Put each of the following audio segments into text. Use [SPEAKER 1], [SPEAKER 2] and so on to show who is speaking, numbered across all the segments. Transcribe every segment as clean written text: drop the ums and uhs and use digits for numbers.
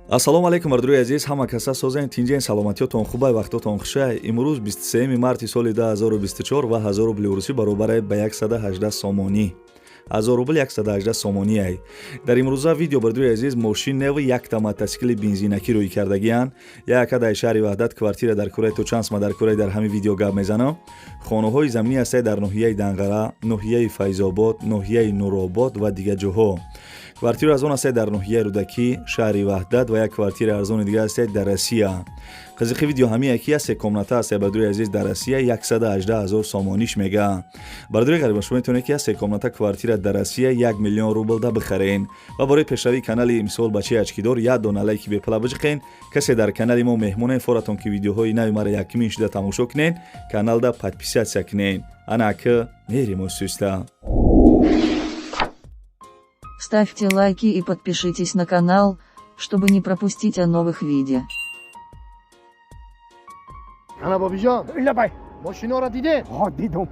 [SPEAKER 1] Ассалому алайкум, бардорои азиз, ҳама каса созен, тинҷен, саломатиётон хубай, вақтотон хушай. Имрӯз 23 марти соли 2024 ва 1000 рубли урусӣ баробар ба 118 сомонӣ. 1000 рубл 118 сомонӣ ай. Дар имрӯза видео, бардорои азиз, мошин неви якта мотосикли бензинакӣ рӯй кардагиянд. Яка дар шаҳри Ваҳдат квартира дар кураи то чанд сма дар кураи дар ҳамин видео гап мезанам. Хонаҳои заминӣ ҳастанд дар ноҳияи Данғара, ноҳияи Файзобод, ноҳияи Нуробод ва дигар ҷоҳо. Квартира арзон ҳастад дар ноҳияи Рӯдакӣ, шаҳри Ваҳдат ва як квартира арзони дигар ҳастад дар Россия. Қизиқи видео ҳамин яки аст, се комната ҳастад, бардорои азиз, дар Россия 118 ҳазор сомониш мега. Бардорои ғариба, шумо метавонед ки аз се комната квартира дар Россия 1 миллион рубл да бихарен. Ва барои пешравии канали мисол бачаи очкидор як дона лайки бепала биҷиқен. Касе дар канали мо меҳмонен, форатон ки видеоҳои нави мара якумин шуда тамошо кунен, каналда подписаться кунен. Ана ака мерим осуста.
[SPEAKER 2] Ставьте лайки и подпишитесь на канал, чтобы не пропустить о новых видео.
[SPEAKER 3] Ана, Бобиҷон.
[SPEAKER 4] Лабай.
[SPEAKER 3] Мошиноро дидем?
[SPEAKER 4] Ҳо, дидум.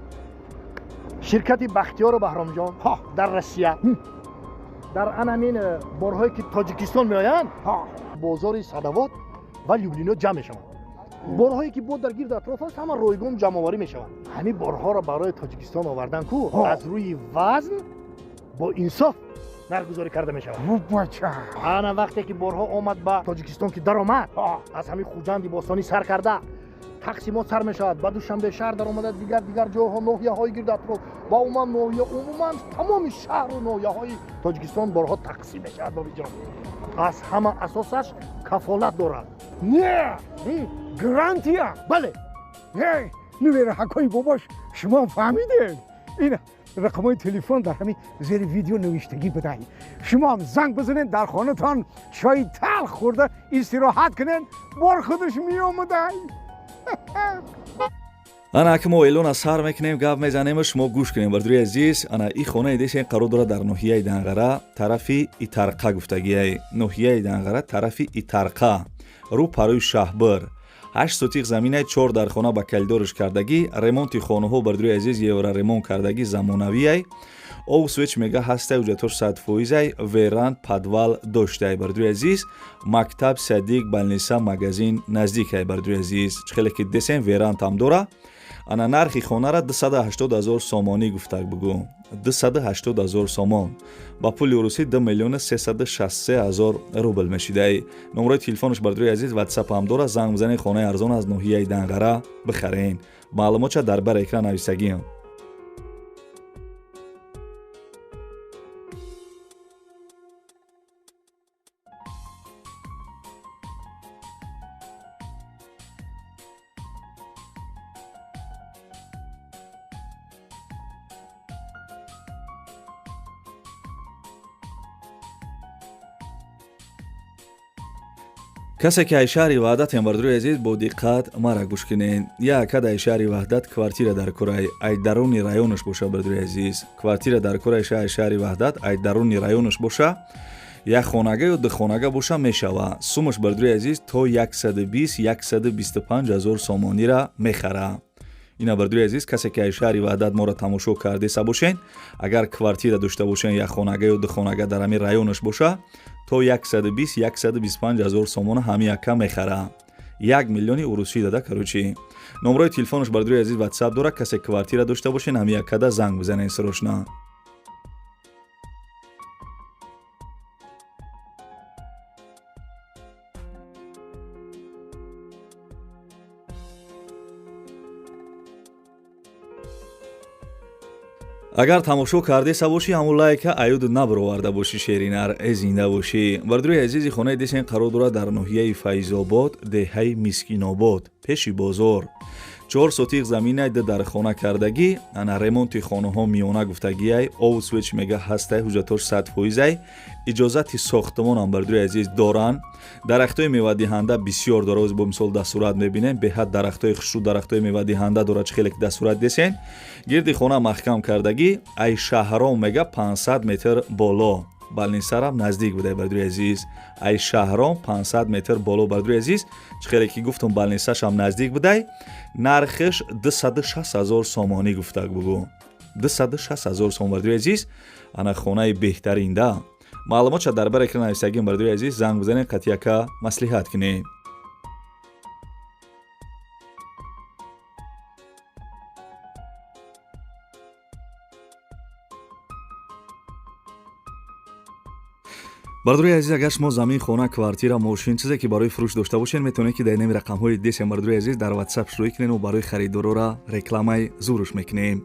[SPEAKER 3] Ширкати Бахтиёру Баҳромҷон
[SPEAKER 4] ҳо
[SPEAKER 3] дар Россия дар анамин борҳое ки Тоҷикистон меоянд,
[SPEAKER 4] ҳо
[SPEAKER 3] бозори Садовод ва Люблино ҷамъ мешаванд. Борҳое ки бо дар гирду атроф аст, ҳама ройгон ҷамъоварӣ мешаванд. Ҳамин борҳоро барои Тоҷикистон овардан ку аз рӯи вазн бо инсоф нархгузорӣ карда мешавад.
[SPEAKER 4] Бача.
[SPEAKER 3] Ана вақте ки борҳо омад ба Тоҷикистон ки даромад, аз ҳамин Хуҷанди бостонӣ сар карда тақсимот сар мешавад, ба Душанбе шаҳр даромада, дигар дигар ҷойҳо, ноҳияҳои гирду атроф ва умуман ноҳия, умуман тамоми шаҳру ноҳияҳои Тоҷикистон борҳо тақсим мешавад. Бобиҷон, аз ҳама асосаш кафолат дорад.
[SPEAKER 4] Не, гарантия.
[SPEAKER 3] Бале.
[SPEAKER 4] Нувераҳакҳои бобош, шумо фаҳмидед, ин рақамҳои телефон дар ҳамин зери видео навиштагӣ будай. Шумоам занг бизанед, дар хонатон чои талх хӯрда истироҳат кунед, бор худаш меомадай.
[SPEAKER 1] Ана ака мо эълона сар мекунем, гап мезанему шумо гӯш кунем, бардори азиз. Ана и хонаи десен қарор дорад дар ноҳияи Данғара, тарафи Итарқа гуфтагиай. Ноҳияи Данғара, тарафи Итарқа, рӯ парои Шаҳбир. 8 сотих заминай, чор дархона ба калидориш кардагӣ. Ремонти хонаҳо, бардори азиз, евроремонт кардагӣ, замонавиай. Обу свет мега ҳастай, ҳуҷҷатош 100%-ай, веранд, подвал доштай, бардори азиз. Мактаб, садик, больница, магазин наздикай, бардори азиз. Чӣ хеле ки десем, верандам дора. Ана нархи хонара 280 ҳазор сомонӣ гуфтак бугӯ, 280 ҳазор сомон ба пули урусӣ 2 миллиону 363 ҳазор рубл мешидай. Номерои телефонаш, бардори азиз, Ватсап ҳам дора, занг бизанед, хонаи арзон аз ноҳияи Данғара бихарен. Маълумотша дар бар экран нависагиам. Касе ки ай шаҳри Ваҳдатем, бардори азиз, бо диққат мара гӯш кунед. Яка дар шаҳри Ваҳдат квартира дар курай, ай даруни районаш боша, бардори азиз. Квартира дар курай шаҳри Ваҳдат, ай даруни районаш боша, як хонага ё духонага боша мешава. Сумаш, бардори азиз, то 120 125 ҳазор сомонира мехара. Ина, бардори азиз, касе ки ай шаҳри Ваҳдат моро тамошо кардеса бошен, агар квартира дошта бошен, як хонага ё духонага дар ҳамин районаш боша, то 120 125 ҳазор сомона ҳамин яка мехара. 1 миллиони урусӣ дада, короче. Номерои телефонаш, бардори азиз, Ватсап дора. Касе квартира дошта бошен, ҳамин якада занг бизанен срочно. Агар тамошо кардеса бошӣ, ҳамун лайка аюд набароварда бошӣ, шеринар, э зинда бошӣ. Бардори азизи, хонаи десен қарор дорад дар ноҳияи Файзобод, деҳаи Мискинобод, пеши бозор. 4 сотих заминай, ду дар хона кардагӣ. Ана ремонти хонаҳо миёна гуфтагиай. Обу свет мега ҳастай, ҳуҷҷатош 100%-ай, иҷозати сохтмонам, бардори азиз, доранд. Дарахтҳои мевадиҳанда бисёр дора. Оз бо мисол дар сурат мебинем, беҳад дарахтҳои хушрӯ, дарахтҳои мевадиҳанда дорад. Чӣ хеле ки дар сурат десен, гирди хона маҳкам кардагӣ. Ай шаҳром мега 500 метр боло, больницарам наздик будай, бардори азиз. Ай шаҳром 500 метр боло, бардори азиз, чӣ хеле ки гуфтум, больницашам наздик будай. Нархиш 260 ҳазор сомонӣ гуфтак бугӯ, 260 ҳазор сом, бардори азиз. Ана хонаи беҳтаринда. Маълумотша дар бар экран нависагим, бардори азиз, занг бизанед, қатъияка маслиҳат кунед. Бардори азиз, агар шумо замин, хона, квартира, мошин, чизе ки барои фурӯш дошта бошед, метавонед, ки дар инами рақамҳои десем, бардори азиз, дар WhatsApp шурӯъ кунед ва барои харидорора рекламаи зуруш мекунем.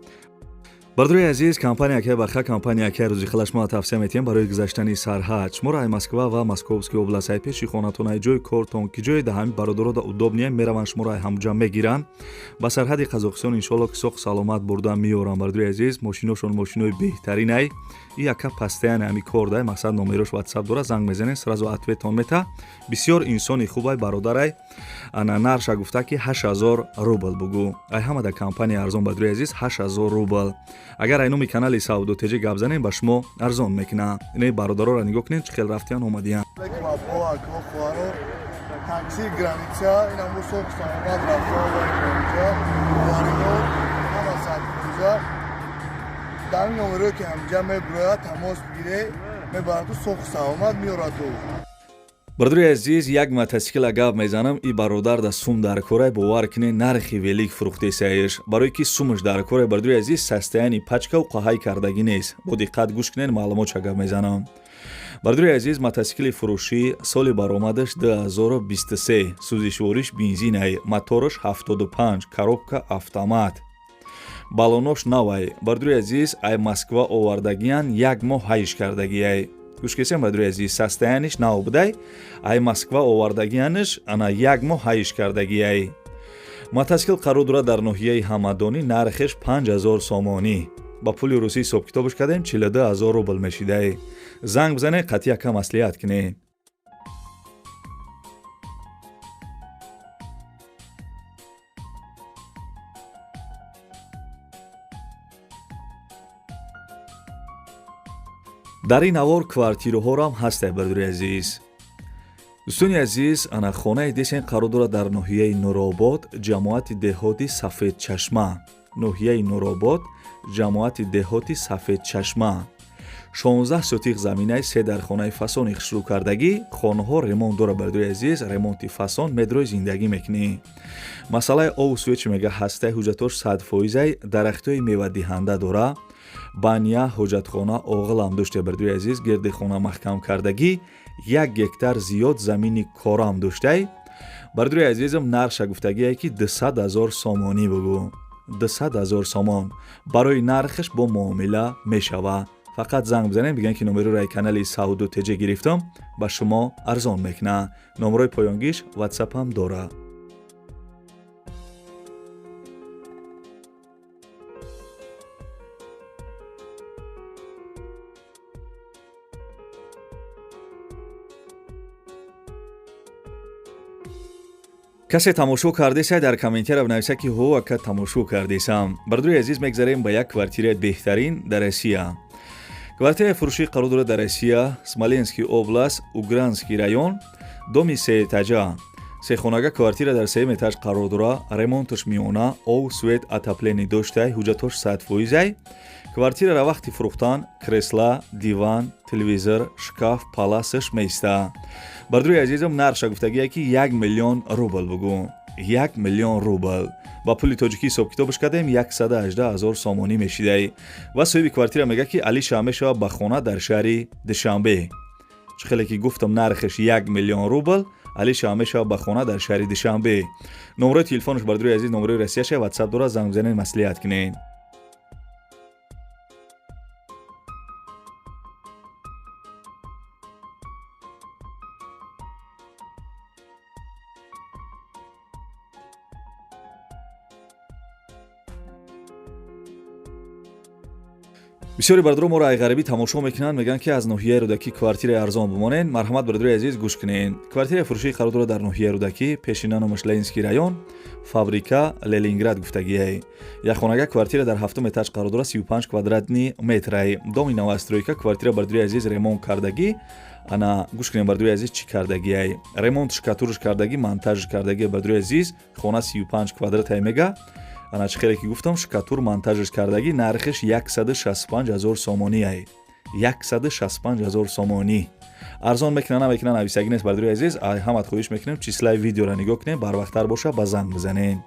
[SPEAKER 1] Бардори азиз, компания акай Барха, компания акай Рӯзихала шумо тавсия метиҳем барои гузаштани сарҳад. Шуморо ай Москва ва Московский област, ай пеши хонатон, ай ҷои кортон, ки ҷое да ҳамин бародарода удобнее, мераванд, шуморо ай ҳамҷа мегиранд, ба сарҳади Қазоқистон иншоалло ки соқ саломат бурда меоранд. Бардори азиз, мошиношон мошинои беҳтарин ай. И яка постоянно ҳами кор дай, мақсад, номерош WhatsApp дора, занг мезанед, сразу ответон мета. Бисёр инсони хубай, бародарай. Ана нарша гуфта, ки 8000 рубл бугу. Ай ҳама да компания арзон, бардори азиз, 8000 рубл. Агар ай номи канали Савдо ТЖ гап занем, ба шумо арзон мекунад. Инаи бародароро нигоҳ кунед, чӣ хел рафтиян, омадиян.
[SPEAKER 5] Такси граница инаму соқ саломат рафта граница бовариҳо ҳама 100%. Дар ин номерое ки ҳамҷа мебурояд, тамос бигире, мебарату, соқ саломат меорату.
[SPEAKER 1] Бародари азиз, як мотосикла гап мезанам. И бародар да сум дар корай, бовар кунед, нархи велик фурӯхтесаеш, барое ки сумаш дар корай. Бародари азиз, состояние пачкау қаҳай кардагӣ нест. Бо диққат гӯш кунед, маълумотша гап мезанам. Бародари азиз, мотосикли фурӯшӣ, соли баромадаш 2023, сӯзишвориш бензинай, мотораш 75, коробка автомат, балонош навай. Бародари азиз, ай Москва овардагиян, як моҳ ҳайш кардагиай. Гӯш кесем, бародари азиз, состояниеш нав будай, ай Москва овардагиянаш, ана як моҳ ҳайш кардагиай. Мотосикл қарор дорад дар ноҳияи Ҳамадонӣ, нархеш 5000 сомонӣ. Ба пули русӣ ҳисобкитобаш кардем, 42 000 рубл мешидай. Занг бизанед, қатъи яка маслиҳат кунед. Дар ин навор квартираҳорам ҳастай, бародари азиз. Дӯстони азиз, ана хонаи десен қарор дорад дар ноҳияи Нуробод, ҷамоати деҳоти Сафедчашма. Ноҳияи Нуробод, ҷамоати деҳоти Сафедчашма, 16 сотих заминаи, се дар хонаи фасони хушрӯ кардагӣ. Хонаҳо ремонт дора, бародари азиз, ремонти фасон, медрои зиндагӣ мекунӣ. Масъалаи обу свет чӣ мега, ҳастаи, ҳуҷҷатош 100%, дарахтҳои мевадиҳанда дора, баня, ҳоҷатхона, оғилам доште. Бародари азиз, гирди хона маҳкам кардагӣ, 1 гектар зиёд замини корам доштай. Бародари азизам, нарша гуфтагие, ки 200 000 сомонӣ бугӯ, 200 000 сомон. Барои нархаш бо муомила мешава. Фақат занг бизанем, бигӯем, ки номероро ай канали Савдо ТЖ гирифтам, ба шумо арзон мекунад. Номерои поёнгиш ватсапам дора. Касе тамошо кардеса, дар комментария бинависа, ки ҳо, ака, тамошо кардесам. Бародари азиз, мегзарем ба як квартираи беҳтарин дар Россия. Квартираи фурӯшӣ қарор дорад дар Россия, Смоленский област, Угранский район, доми сеэтажа. Сехонага квартира дар сеюм этаж қарор дора, ремонташ миёна, ов, свет, отопление доштай, ҳуҷҷатош 100%. Квартирара вақти фурӯхтан кресла, диван, телевизор, шкаф, паласаш меиста. Бародари азизам, нарша гуфтагие, ки 1 миллион рубл бугӯ, 1 миллион рубл. Ба пули тоҷикӣ ҳисобкитобаш кардем, 118 000 сомонӣ мешидай. Ва соҳиби квартира мегӯяд, ки алиша мешавад ба хона дар шаҳри Душанбе. Чӣ хеле ки гуфтам, нархаш 1 миллион рубл, алиша мешавад ба хона дар шаҳри Душанбе. Номерои телефонаш, бародари азиз, номерои Россияша, ватсап дорад, занг бизанед, маслиҳат кунед. Бисёри бародаро моро ай ғарибӣ тамошо мекунанд, мегӯянд, ки аз ноҳияи Рӯдакӣ квартираи арзон бимонед. Марҳамат, бародари азиз, гӯш кунед. Квартираи фурӯшии қарор дорад дар ноҳияи Рӯдакӣ, пешина номаш Ленинский район, фабрика Ленинград гуфтагиай. Якхонага квартира дар ҳафтум этаж қарор дорад, 35 квадратный метрай, доми новостройка. Квартира, бародари азиз, ремонт кардагӣ. Ана гӯш кунем, бародари азиз, чӣ кардагиай. Ремонт, штукатурш кардагӣ, монтажш кардагӣ. Бародари азиз, хона 35 квадратай мега. Ана чӣ хеле ки гуфтам, штукатур, монтажш кардагӣ, нархиш 165 000 сомониай. 165 ҳазор сомонӣ. Арзон мекунад намекунад нависагӣ нест бардори азиз. Ҳамат хоҳиш мекунем числаи видеоро нигоҳ кунем, барвақттар боша ба занг бизанем.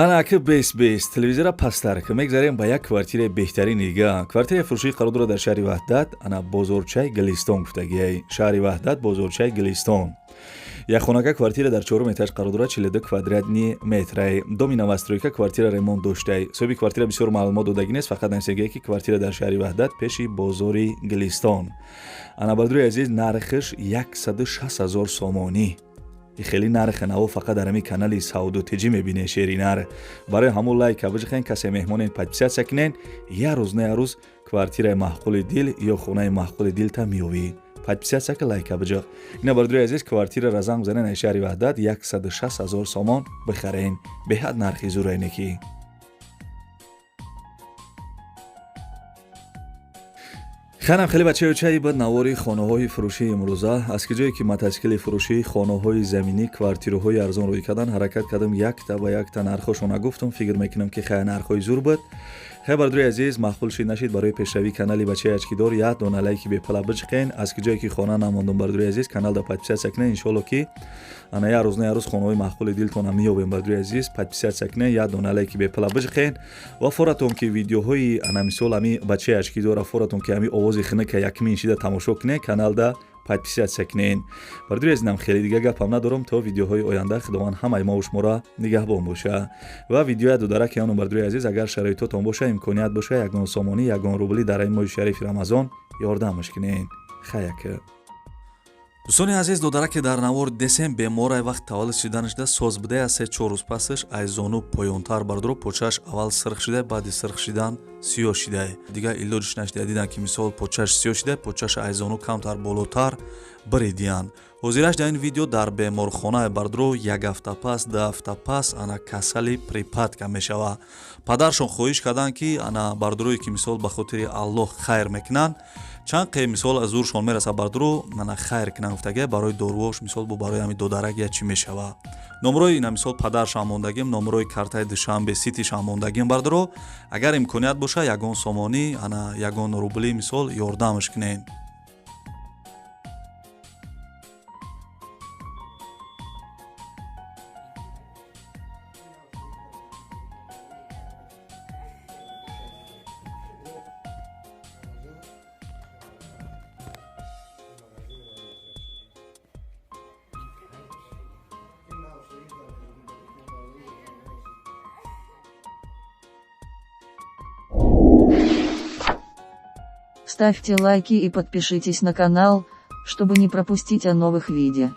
[SPEAKER 1] Ана аки бес телевизора пасттар ки мегзарем ба як квартираи беҳтарин дига. Квартираи фурӯшии қарор дорад дар шаҳри Ваҳдат, ана бозорчаи Гилистон гуфтагиай. Шаҳри Ваҳдат, бозорчаи Гилистон. Як хонака квартира дар чорум этаж қарор дорад, 42 квадратни метрай. Доми новостройка, квартира ремонт доштай. Соҳиби квартира бисёр маълумот додагӣ нест, фақат нависагие ки квартира дар шаҳри Ваҳдат пеши бозори Гилистон. Ана бардори азиз, нархш 160 ҳазор сомонӣ. Хеле нархи наво фақат дар ҳамин канали Савдо ТЖ мебинед шери нар. Барои ҳамун лайка биҷихен, касе меҳмонен подписаться кунен, як рӯз на як рӯз квартираи маъқули дил ё хонаи маъқули дилта меёвӣ. Подписаться ка, лайка биҷиқ. Ина бардори азиз, квартираро занг бизанен аз шаҳри Ваҳдат, 160 ҳазор сомон бихарен. Беҳад нархи зӯрайне ки. Ханам хеле бачаючаи ба навори хонаҳои фурӯшии имрӯза. Аз ки ҷое ки мотосикли фурӯшӣ, хонаҳои заминӣ, квартираҳои арзон рӯй кардан, ҳаракат кардам якта ба якта нархҳошон нагуфтам, фикр мекунам ки хай нархҳои зур буд. Хай бардори азиз, маъқул шид нашид, барои пешравии канали бачаи ачкидор як дона лайки бепала биҷиқен. Аз ки ҷое ки хона намондам бардори азиз, каналда подписаться кунед, иншоалло ки ана як рӯз на як рӯз хонаҳои маъқули дилтона меёбем. Бардори азиз, подписаться кунед, як дона лайки бепала биҷиқен ва форатон ки видеоҳои ана мисол ами бачаи ачкидора, форатон ки ами овози хинака якмин шида тамошо кунед, каналда подписаться кунед. Бардори азизам, хеле дига гапам надорам, то видеоҳои оянда Худованд ҳамаи мо шуморо нигаҳбон боша. Ва видеоя додараки оном бардори азиз, агар шароитотон боша, имконият боша, ягон сомонӣ, ягон рубли дар ин моҳи шарифи Рамазон ёрдамаш кунед. Хаяка. Дӯстони азиз, додараке дар навор десем беморай вақт таваллуд шиданашда соз будая, 3-4 рӯз пасаш аз зону поёнтар бардоро почааш аввал сирх шида, баъди сирх шидан сиёҳ шида. Дигар илоҷиш нашида, дидан ки мисол почааш сиёҳ шида, почааш аз зону камтар болотар биридиян. Ҳозираш дар ин видео дар беморхонаи бардоро як ҳафта пас, 2 ҳафта пас ана касали припадка мешава. Падаршон хоҳиш карданд ки ана бардорое ки мисол ба хотири Аллоҳ хайр мекунанд, чанд қе мисол аз зуршон мераса бардоро ана хайр кунанд гуфтага, барои доруош мисол бо барои ҳами додарак я чӣ мешава. Номрои ина мисол падаршам мондагим, номрои картаи Душанбе Ситишам мондагим бардоро, агар имконият боша ягон сомонӣ, ана ягон рубли мисол ёрдамаш кунед.
[SPEAKER 2] Ставьте лайки и подпишитесь на канал, чтобы не пропустить о новых видео.